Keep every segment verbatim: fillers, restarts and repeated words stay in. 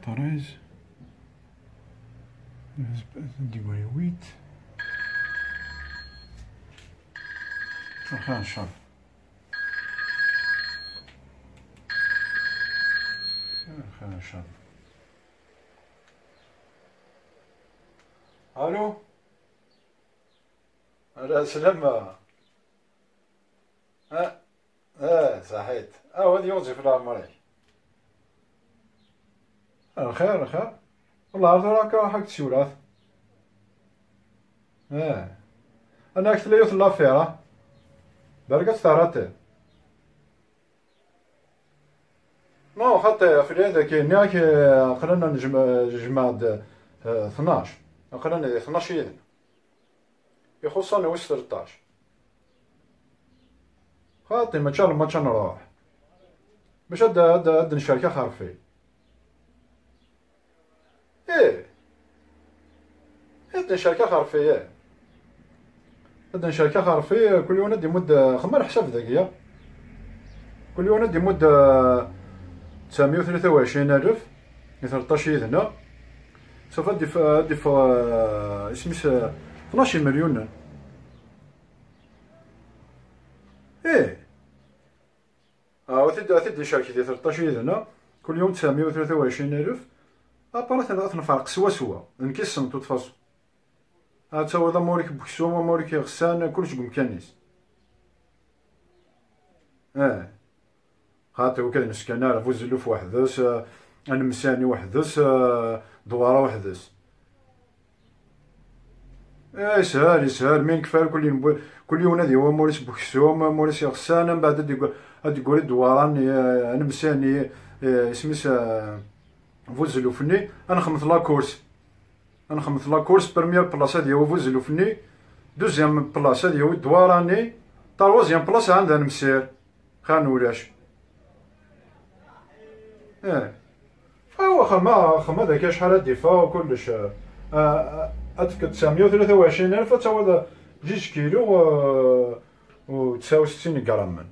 Treize, degré huit. Enfin, ça. Enfin, ça. Allô? Ala, slama. Ah, ah, saḥit. Ah, wa d yiwen ɣef leɛmer-ik. Lxir, lxir. Wallah, ar tura akka ruḥ ad k-tsiwlat. Ah. Ana ak tella yiwet n l'affaire, ah. Barek ad tt-terraḍ. Non, xaṭi, ɣef lɛid-agi, nniɣ-ak, eh, aql-aneɣ nejma-, nejmeɛ-d, eh, tnac. Aql-aneɣ di tnac yid-neɣ. Ixuṣṣan wis tleṭṭac. Xaṭi, mačči ar lmač ad nruḥ. Bac ad, ad, ad d-ncerk axerfi. Ih. Ad d-ncerk axerfi, ih. Ad d-ncerk axerfi, kul yiwen ad d-imudd, xemmer ḥsab dagi, ya. Kul yiwen ad d-imudd, eh, tesɛemya u tlata u ɛecrin alef, i tleṭṭac yid-neɣ. Sauf ad d-iff-, ad d-iffeɣ, eh, isem-is, eh, tnac imelyunen. Ih. Ah, a t-id, a t-id-ncerk di tleṭṭac yid-neɣ, kul yiwen tesɛemya u tlata u ɛecrin alef, après ad ten-, ad t-nferq swaswa, nekk yis-sen, de toute façon. Ad tawiḍ amur-ik n weksum, amur-ik iɣessan, kullec deg umkan-is. Eh. Xaṭi, ur k-ad-neskan ara, Buzelluf weḥd-s, eh, Anemsani weḥd-s, eh, Dwara weḥd-s. Eh, yeshel, yeshel, mi nekfa kul yiwen, kul yiwen ad yawi amur-is n weksum, amur-is iɣessan, mbeɛd ad d-yeg-, ad d-yeggri Dwara-nni, eh, Anemsani, eh, isem-is, eh, Buzelluf-nni, ad nexmet la course. Ad nexmet la course, première place ad yawi Buzelluf-nni, deuxième place ad yawi Dwara-nni, troisième place ɛand Anemsir. Xan ulac. Eh. Awa, xama, xama daki acḥal ad d-iffeɣ kullec, eh, eh, ad tefkeḍ tesɛemya u tlata u ɛecrin alef, ad tawiḍ ǧiǧ kilu, eh, u tesɛa u settin grammen.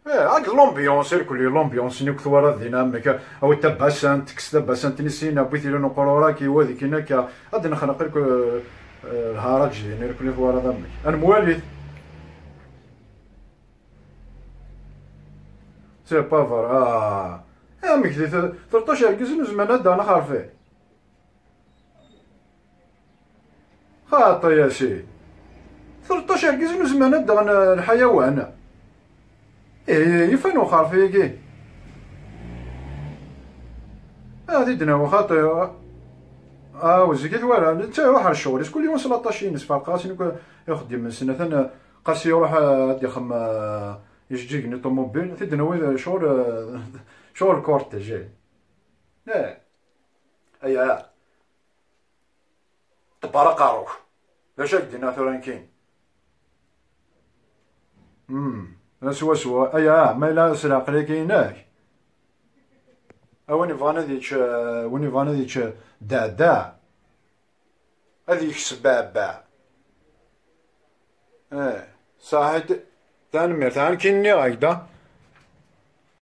Eh, ak l'ambiance, irkelli l'ambiance-nni akk twalaḍ din amek, awi tabasant, tekkes tabasant-nni sin, awi tili n uqrur-agi, wa deg-kin akka, ad d-nexneq irk-, eh, lharaǧ din, irkelli twalaḍ amek. Ad nemwali-t. C'est pas vrai. Ah. Amek di te-, tleṭṭac yergazen ur zmiren ad d-aɣen axerfi? Xaṭi a sidi. Tleṭṭac yergazen ur zmiren ad d-aɣen lḥayawan. Ihi, yufan uxerfi-agi. Ad t-id-nawi xaṭi. Ah, zik i twala. Netta iruḥ ar ccɣel-is. Kul yiwen s laṭac-ines. Ferqeɣ-asen akk ixeddimen-nsen. Atan Qasi iruḥ ad d-ixem, eh, ijeǧǧigen n ṭumubil. Ad t-id-nawi d ccɣel, eh, ccɣel cortège. Eh. Aya. Ṭebber aqerru-k. D acu ak-d-inna tura nekkini? Hmm. Swaswa. Aya, ma yella s leɛqel-agi-inek. A win yebɣan ad yečč, eh, win yebɣan ad yečč, eh, deɛdeɛ. Ad yeks beɛbeɛ. Eh, saḥit. Tanemmirt. Ɛan kin nniɣ-ak-d, ah.